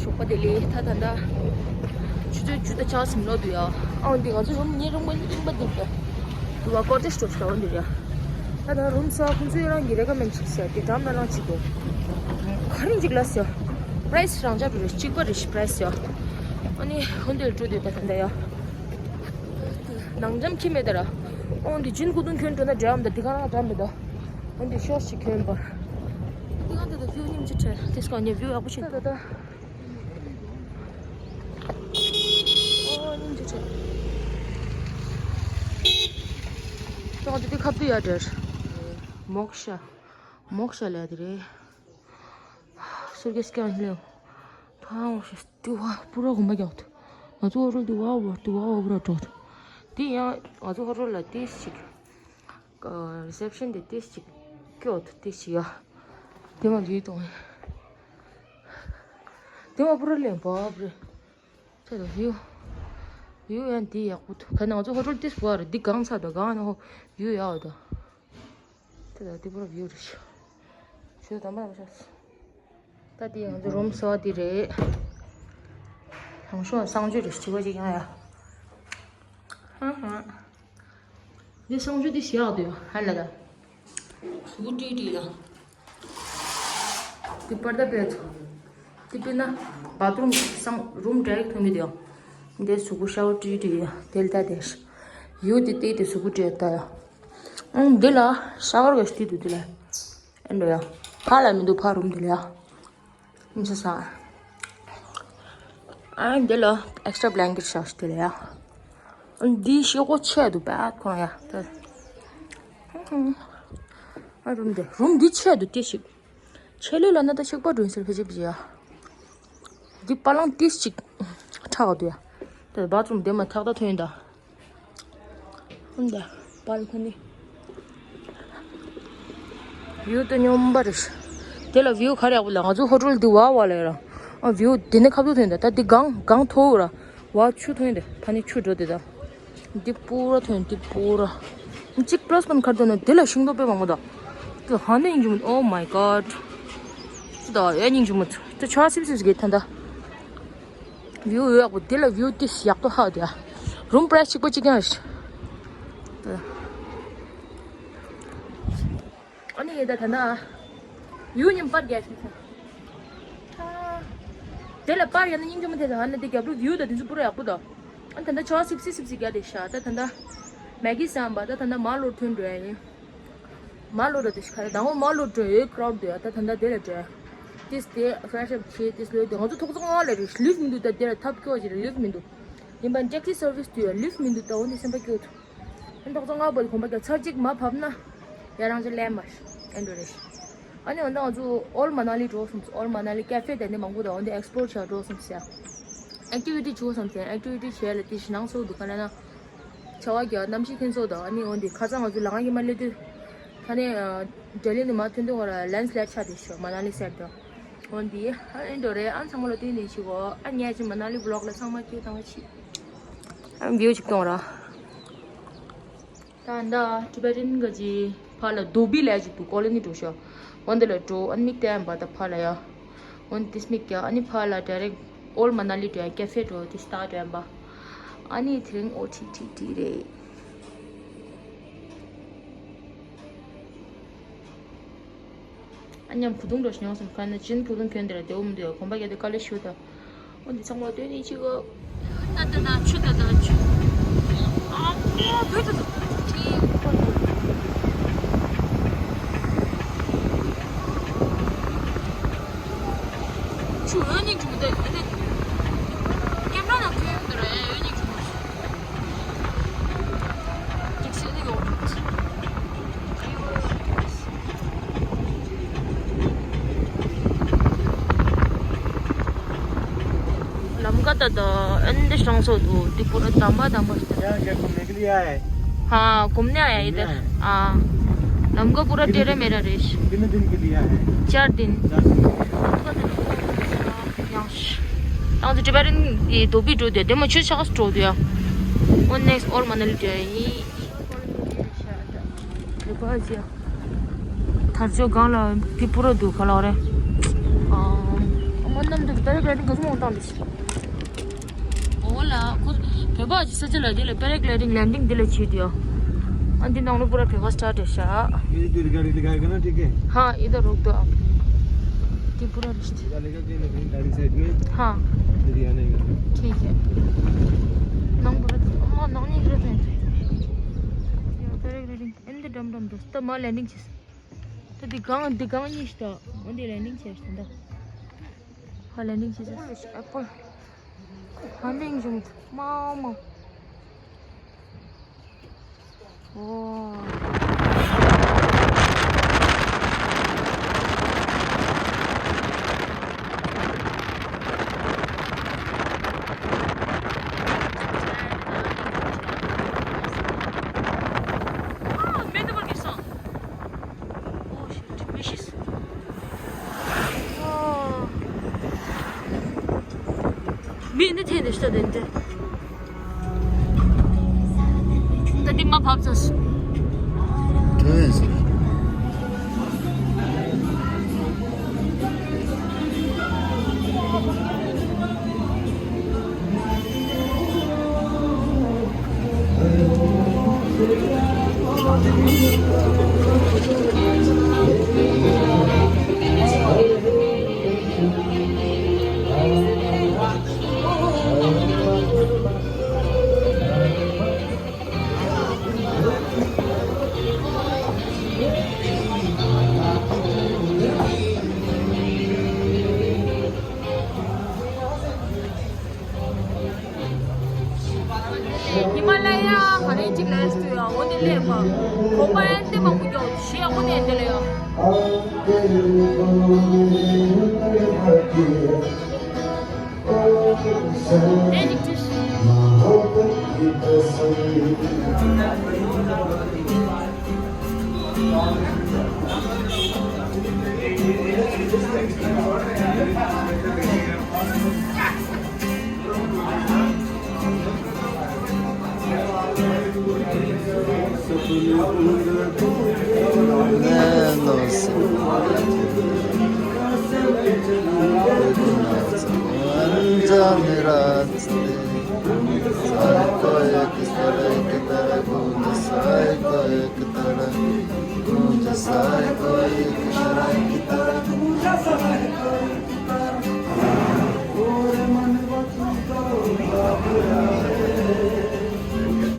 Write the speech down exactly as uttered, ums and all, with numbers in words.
ཞོགས་པ་བདེ་ལེགས། ད་ད་ད་ཆུ་ཚོད་བཅུ་དང་ཕྱེད་ཟིན་ལོག་འདུག་ཡ། ཨ་འོ་འདི་ང་ཚོ་རུམ་ཉེ་རུམ་གཉིས་པ་འདུག་ད། དུ་བ་ཀོ་ཊེཇ་འགྲོ་ཤག་འོ་འདི་རེད། ད་ད་རུམ་ས་ཁོང་ཚོས་རང་གི་རེ་ཀ་མེན་ཌ་ཅིག་ཟེར་དེ་འགྲམ་ན་རང་ཅིག་འདུག་ག་རེ་ཅིག་ལ་ཟེར། པ་རའི་སི་རང་འཇགས་རེད། གཅིག་པ་རེད་པ་རའི་སི་ཡ། ཨ་ནི་འོ་འདི་འགྲོ་འདུག་ད་ད་ད་ཡ། ནང་འགྲམ་ཁྱི་མེད་ད་ར། འོ་འདི་ཇིན་སྐུ་གདུང་གྱོན་འགྲོ་ན་འདྲ་འམ་ད་འདི་ག་རང་འདྲ་མེད་ད། འོ་འདི་ཤོར་ཞིག་གྱོན་པ། འདི་ག་ད་ད་བིའུ་སྙིང་རྗེ་ཁྲེལ་དེ་སྐོར་ཉེ་བིའུ་ཡག་པོ་ཞིག་ད་ད་ད། ཨོ་སྙིང་རྗེ་ཆེ། ཏོག་ཙི་ཁ་བཏུ་ཡ་འདྲ། མོག་ཤ། མོག་ཤ་ལ་དེ་རེད། སུར་གེ་སི་ཀྱང་ལེའོ། ཐང་ཤ་དུ་བ་པུ་ར་གོམ་པ་རྒྱག་ཏུ། ང་ཚོ་འོ་རོལ་དུ་བ་བ་དུ་བ་བ་པུ་ར་འགྲོ་ཏུ། དེ་ཡང་ང་ཚོ་འོ་རོལ་ལ་ཏིས་ཞིག་རི་སེབ་ཤན་དེ་ཏིས་ཅིག་སྐྱོ་དུ་ཏིས་ཅིག་ཡ། དེ་མ་བིའུ་གཏོང་ཡ། དེ་མ་པུ་ར་ལེན་བབ་རེད། ཚེ་དང་བིའུ། བིའུ་ཡང་འདི་ཡག་པོ་འདུག་ག་ནང་ཚོ་ཧོ་ཊེལ་ཏིས་བ་རེད། འདི་གང་ཚ་དང་གང་ན་ཧོ་བིའུ་ཡག་འདུག་དེ་དང་འདི་པུ་ར་བིའུ་རེད། ཞུ་དམ་པ་རང་ཤག་ད་དེ་ང་ཚོ་རུམ་སོ་དེ་རེད། དང་ཤོག་གསང་སྤྱོད་རེད་ཅི་བ་ཅིག་ཡང་ཡ། ཧ་ཧ། འདི་གསང་སྤྱོད་དེ་ཞེ་ཡག་འདུག་ཧ་ལ་ད། གཟུགས་པོ་བཀྲུས་བཀྲུས་ལ། འདི་པར་ད་པེ་ཚོ། འདི་པེ་ན་བ་ཐི་རུམ་གསང་རུམ་ཌའི་རེག་ཐོན་མི་འདུག་འདི་གཟུགས་པོ་ཤ་བར་བཀྲུས་བཀྲུས་ལ་དེ་ལ་ད་དེ། ཡུ་དེ་དེ་དེ་གཟུགས་པོ་བཀྲུས་ད་ཡ། ཨང་འདི་ལ་ཤ་བར་ག་ཤི་དུ་འདི་ལ། ཨེ་འགྲོ་ཡ། ཕ་ལ་མི་འདུག་ཕ་རུམ་འདི་ལ་ཡ། མི་ས་ས། ཨ་འདི་ལ་ཨེག་སི་ཊ་བྷི་ལེང་ཀེཊ་ཤག་ཤི་དེ་ལ་ཡ། ཨ་འདི་ཤི་གོ་ཆེ་དུ་བད་ཁོ་ཡ་ད། ཨ་རུམ་འདི་རུམ་འདི་ཆེ་དུ་ཏི་ཞིག་ཆེ་ལོས་ལ་ན་ད་ཤིག་པ་སྒྲོན་ཟེར་ཕེ་ཅིག་བྱེད་ཡ། འདི་པ་ལང་ཏི་ཞིག་ཁྲག་དུ་ཡ། ད་བ་ཐི་རུམ་འདི་མ་ཐག་ད་ཐོན་ད། ཧུན་ད། པར་ཁོ་ནི། བིའུ་ཏོ་སྙོམས་པ་རེད། དེ་ལ་བིའུ་ག་རེ་ཡག་པོ་ལ་ང་ཚོ་ཧོ་ཊེལ་འདི་བ་བ་ལ་ཡོད་ར། ཨ་བིའུ་དེ་ནས་ཁ་བཏུ་ཐོན་ད་ད་འདི་གང་གང་མཐོ་ར། བ་ཆུ་ཐོན་དེ་ཕ་ནི་ཆུ་འགྲོ་དེ་ད། འདི་པུ་ར་ཐོན་འདི་པུ་ར། གཅིག་པ་ལ་སི་པོན་ཁར་ཐོན་ན་དེ་ལ་ཤིང་ཏོག་དཔེ་མང་པོ་ད། དེ་ཧ་ནེ་ཡིན་གྱི་མོད། Oh my god། ད་ཡ་ཉིན་གྱི་མོད། དེ་ཆ་སིབ་སིབ་གི་ཐན་ད། བིའུ་ཡག་པོ་དེ་ལ་བིའུ་ཏིས་ཡག་པོ་ཧ་དེ། རུམ་པ་རའི་སི་གཅིག་པ་གཅིག་ཀྱང་རེད། ཨ་ནི་ཡེ་ད་ད་ན། བིའུ་ཉིན་པར་རྒྱག་ཤིང་ས། དེ་ལ་པར་ཡང་ན་སྙིང་རྗེ་མོ་དེ་ད་ཧ་ན་དེ་རྒྱབ་རུ་བིའུ་ད་དེ་ཚོ་པུ་ར་ཡག་པོ་ད། ཨ་ད་ད་ཆ་སིབ་སིབ་སིབ་སིབ་རྒྱག་དེ་ཤ་ད་ད་ད། མེ་གི་སམ་པ་ད་ད་ད་མ་ལོ་ཐོན་འགྲོ་ཡ་ཡིན། མ་ལོ་ར་དེ་ཤ་ཁ་རེ་དང་པོ་མ་ལོ་འགྲོ་ཡོད་ཀ་རའུ་ཌི་དེ་ཡ་ད་ད་ད་དེ་ལ་འགྲོ་ཡ། ཏིས་དེ་ཧྥེ་ཤ་ཆེ་ཏིས་ལོས་དེ་ང་ཚོ་ཐོག་ཚང་ང་ལ་རེ་ལིབ་མི་འདུག་ད་དེ་ལ་ཐབ་སྐྱོ་ཅི་རེ་ལིབ་མི་འདུག་ཡིན་པ་ཊེག་སི་སར་བིས་དུ་ཡ་ལིབ་མི་འདུག་ད་འོ་ནི་སེམས་པ་སྐྱོ་ཐུབ། ཨན་ཐོག་ཚང་ང་བོད་གོམ་པ་རྒྱ་ཚར་གཅིག་མ་བབས་ན་ཡ་རང་ཅི་ལན་མ་ཨན་འགྲོ་རེ། ཨ་ནི་འོན་ཏང་ང་ཚོ་ཨོལ་མ་ན་ལི་འགྲོ་སོང་། ཨོལ་མ་ན་ལི་ཀེ་ཕེ་དེ་ནི་མང་པོ་དང་འོན་ཏེ་ཨེག་སི་པོ་ལོར་བྱ་འགྲོ་སོང་ཟེར། ཨེག་ཊི་བི་ཊི་བྱུང་སོང་ཟེར། ཨེག་ཊི་བི་ཊི་བྱས་ལ་དེ་ཞི་ནང་སོ་འདུག་ག་ན་ན། བྱ་བ་རྒྱ་གནམ་གཤིས་ཁེངས་སོ་དང་ཨ་ནི་འོན་ཏེ་ཁ་སང་ང་ཚོ་ལ་ང་གི་མ་སླེབས་དུས། ད་ནི་ལྡི་ལི་ནི་མ་ཐོན་དུས་ང་ར་ལེན་སི་ལེཌ་ཆགས་དེ་ཤོ་མ་ན་ལི་སེད་དང་། འོན་ཏེ་ཨ་ཨེ་འགྲོ་རེ་ཨ་ཚང་མ་ལ་དེ་ནས་ཤི་གོ་ཨ་ཉལ་ཅི་མ་ན་ལི་བི་ལོག་ལ་ཚང་མ་ཁྱེད་དང་ང་ཆི། ཨ་བིའུ་ཅིག་གཏོང་ར། ད་ད་ཊི་བེ་ཊན་ག་ཅི་ཕ་ལ་དོ་བི་ལས་ཅིག་ཏུ་ཀོ་ལི་ནི་འགྲོ་ཤོག་འོན་ཏེ་ལ་འགྲོ་ཨ་ནི་མིག་ལྟ་ཡམ་པ་ད་ཕ་ལ་ཡ། འོན་ཏེ་མིག་ཀྱ་ཨ་ནི་ཕ་ལ་ཌའི་རེག་ཨོལ་མ་ན་ལི་འགྲོ་ཡ་ཀེ་ཕེ་འགྲོ་ཏི་སྟ་འགྲོ་ཡམ་པ། ཨ་ནི་དེ་རིང་ཨོ་ཊི་ཊི་ཊི་རེད། ཨ་མཉམ་བུ་དུང་འགྲོ་ཤོག་སོང་ཁ་ན་ཅིན་བུ་དུང་གྱོན་དེ་ལ་དེ་འུམ་དེ་གོམ་པ་རྒྱག་དེ་དཀའ་ལས་ཞུ་ད། འོ་འདི་ཚང་མ་སྟོན་ནི་ཅི་གོ། ད་ད་ད་ཆུ་ད་ད་ཆུ། ཨ་མོ་བོད་ད་ད་ད་ཁྲིད། ཆུ་འོད་སྙིགས་ཆུ་མི་ད་ད་ད། ཀེམ་ར་ནང་ཐོན་ཡོང་དུ་ར་ཡ་འོད་སྙིགས་ཆུ་མ་ཞུ། འགྲིག་སྲིད་ནི་ཡོང་། लमका तो, तो अंदर शौक सो दो, त्रिपुरा दम्बा दम्बा। यहाँ क्या घूमने के लिए आया है? हाँ, घूमने आया इधर। घूमने आया? हाँ। लमका पूरा टेढ़ा मेढ़ा रेश। कितने दिन के लिए आया है? चार दिन। चार दिन। यहाँ से Tibetan ये धोबी ड्रो दे, दे मुझे शौक ड्रो दिया। वो नेक्स्ट और मनाली जाए। ཐར་ཅོ་གང་ལ་དེ་པུ་ར་འདུག་ག་ལ་རེད། ཨ་མ་ ནམ་དུ་པེ་ར་གི་ལའི་ཌིང་ག་ཚོད་མང་བཏང་འདུག་འོ་ལ་ཁོ་བོད་པ་གི་ས་ཆ་ལ་དེ་ལ་པེ་ར་གི་ལའི་ཌིང་ལེན་ཌིང་དེ་ལ་བྱེད་དུ་ཡོད། ཨ་འདི་ནང་ལོ་པུ་ར་བོད་པ་སི་ཊཱ་ཊི་ཤག ये इधर गाड़ी लगाएगा ना, ठीक है? हाँ, इधर रोक दो आप। त्रिपुरा रिश्ते। गाड़ी का के लगे, गाड़ी साइड में। हाँ। फिर यहाँ नहीं। ठीक है। नंबर, अम्मा, नंबर नहीं रहते हैं। ये पहले ग्रीटिंग। ཨ་འདི་འགྲམ་འགྲམ་དུ་སྟབས་མ་ལེན་ཌིང་བྱས། ད་འདི་སྒང་འདི་སྒང་གཉིས་ཤིག་ད། འོ་འདི་ལེན་ཌིང་བྱས་ཤིག་ད། ཧ་ལེན་ཌིང་བྱས་ཤིག་ཨེ་པལ། ཧ་ལེན་ཌིང་བྱུང་། མ་མ། ཨོ། ཨ། མེ་འདི་བར་གྱི་སོང་། ཨོ་ཤིཊ། མེ་ཤི་སོང་། ཨོ། མེ་འདི་འཐེན་ནས་ཤི་ད་དེ་འདི། ད་འདི་མ་བབས་ཚར་སོང་། ཐོན་སོང་། ཧི་མ་ལ་ཡ་ག་རེ་གཅིག་ལས་ཏུ་ཡ། འོ་དེ་ལས་མ་གོམ་པ་ཨེ་འདི་མང་པོ་རྒྱོབ་ཤེས། འོ་དེ་འདི་ལས་ཡ། དེ་གཅིག་ཅིག